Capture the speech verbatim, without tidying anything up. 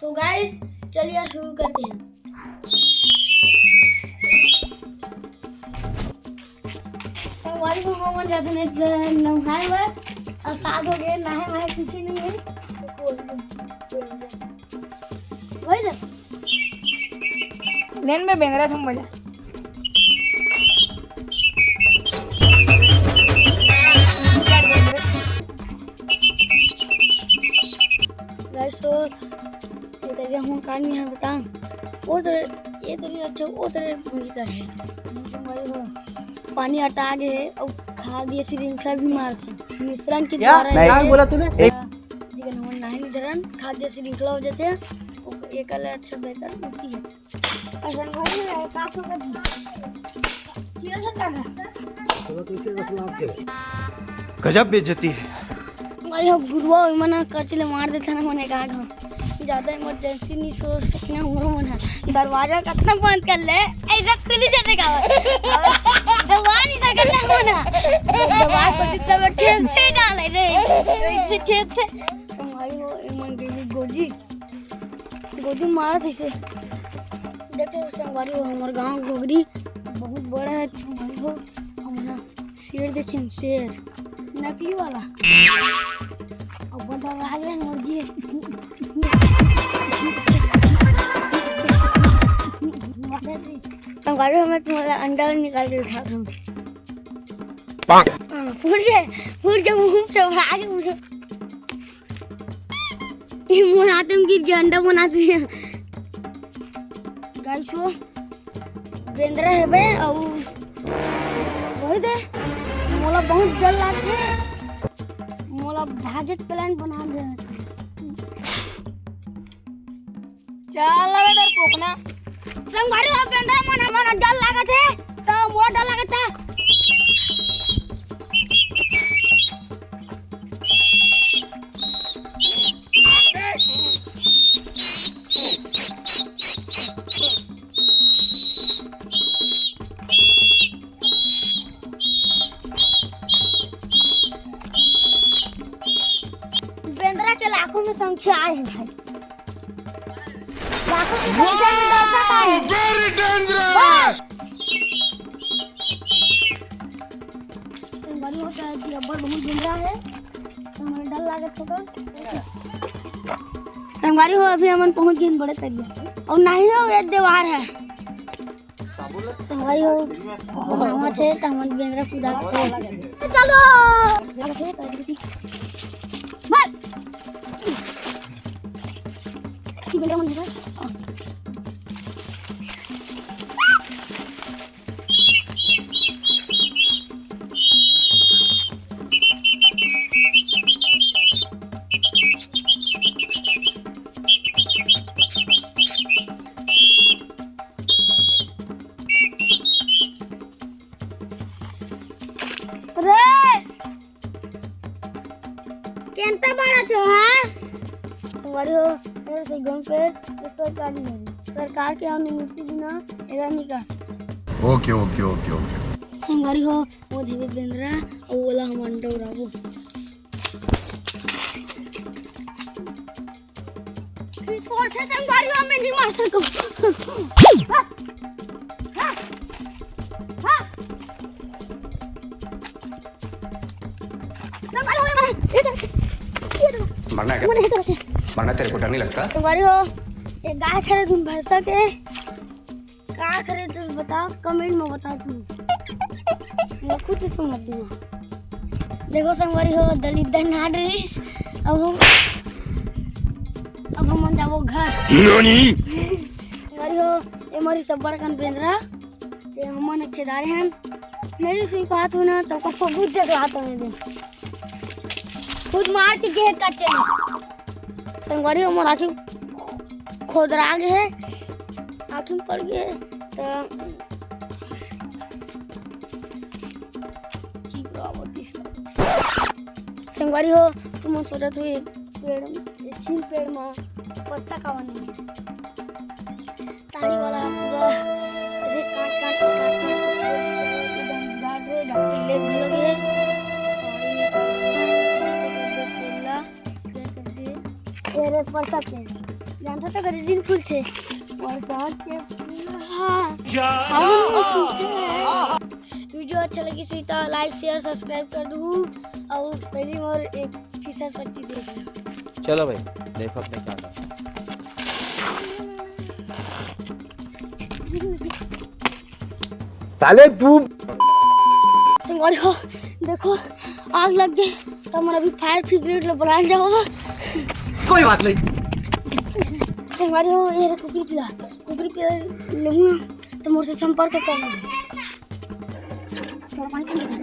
तो गाइस, चलिए शुरू करते हैं। तो भाई, वो हमन जाते हैं नहाए बर, और सात हो गए, नहाए वहाए कुछ नहीं है। वही तो। लेन में बेंदरा थम बजा। गाइस, तो ये तरिया हूँ का नहीं है बता। वो तो, ये तरिया अच्छा, वो तरिया वही का है। पानी अटा गए है और खाद्य श्रृंखला भी मारथे। मिश्रण के क्या? द्वारा क्या ये बोला तूने? एक लेकिन हम नहीं धरन, खाद्य श्रृंखला हो जाते हैं। वो एक अलग अच्छा बेहतर होती है। और संगवारी हो, एक आप लोग का चीरा छक्का था। चलो, तो इसे बस लाभ दे। गजब बेइज्जती है। अरे हो गुरुआ, ओमन ह कचले मार देथे ना, होने का घा। ज्यादा इमरजेंसी नहीं सोच सकना, हमरो मन ह दरवाजा कतना बंद कर ले, ऐसा खुली जाते का। दबा नहीं सकत ना हो ना। दबा को जितना ठेलते डाले रे, ऐसे ठेलते। संगवारी हो, एमन गेली गोजी, गोजी मारत हे। देखो संगवारी हो, हमर गांव घोगरी बहुत बड़ा है। संगवारी हो, हम ना शेर देखें, शेर, नकली वाला। अब बड़ा आ गया मुर्गी। संगवारी हो, मैं तुम्हारा अंडा निकाल के दिखाता हूँ। हाँ, फूट गया, फूट गया, मुंह से बाहर मुझे। ये मोर हाथ में गिर गया, अंडा बनाते हैं। गाइस हो, बेंदरा है बे, अउ वही दे, मोला बहुत डर लागथे। मोला भागे के प्लान बना दे। चल ना बे, डरपोकना। संगवारी हो, बेंदरा मन हमन डर लागत हे, त मोला डर लागत हे। बेंदरा के लाखों में संख्या आए हैं भाई। लाखों में संख्या में दर्शक आए हैं। Very dangerous। बस। संगवारी हो, तो रबड़ बहुत गंदा है, तो हमें डर लागत होगा। संगवारी हो, अभी हमन पहुंच गए बड़े तरिया, और नहीं हो, ये दीवार है। संगवारी हो, बनावत हे, त हमन बेंदरा कुदा के चलो। बस। बेंदरा मन हे। रे, केंता बड़ा छो, हाँ? संगवारी हो, अरे से गाँव पे ये सरकारी है। सरकार के अनुमति बिना एला नहीं कर सकते। OK, OK, OK, OK। संगवारी हो, वो देवे बेंदरा, और ओला हम अंडा उड़ाबो। कोठे संगवारी हो, मैं नहीं मार सकूं। संगवारी हो, ये मार, ये तो, ये तो। मरना है क्या? वो नहीं तो। मरना तेरे को डर नहीं लगता? संगवारी हो, एक गाय खड़े तुम भैंसा के का करे तो बताओ, comment में बताओ तुम। मैं खुद ही समझ दूंगा। देखो संगवारी हो, दलित दन हाट रही। अब हम, अब हम जाबो घर। नानी? संगवारी हो, ये मोरी सब बड़कन बेंदरा, ते हमन खेदारे हन। मेरी सुई बात हो ना, तो को बहुत जगह आता है दे। खुद मार के गेह काटे। संगवारी हो, मोर आँखी खोदरा गे हे, आँखी में पड़ गे हे, त संगवारी हो, तुमन सोचत हो, ये पेड़, ये छीन पेड़ मा पत्ता काबर नहीं है? ताड़ी वाला पूरा ऐसे काट, काट के, काट, काट के पूरा एकदम गाड़ रहे, गाड़ के ले घलो गए। और ये कर दिए। ये रे, परसा चल। जान वो तो गरीबीन फूल छे। और बात के हाँ, हाँ, फूल छे। वीडियो अच्छा लगी सही तो like, share, subscribe कर दू। और पहली मोर एक फिसर पट्टी दे दू। चलो भाई, देखो अपने क्या करना। साले तू संगवारी हो, देखो, आग लग गई, तो हमर अभी fire brigade ला बुलाए जाओ। कोई बात नहीं। संगवारी हो, ये रे कुकरी पिला, कुकरी पिला लेहूँ ना, तो मोर से संपर्क कर लेना। थोड़ा पानी पी लेना।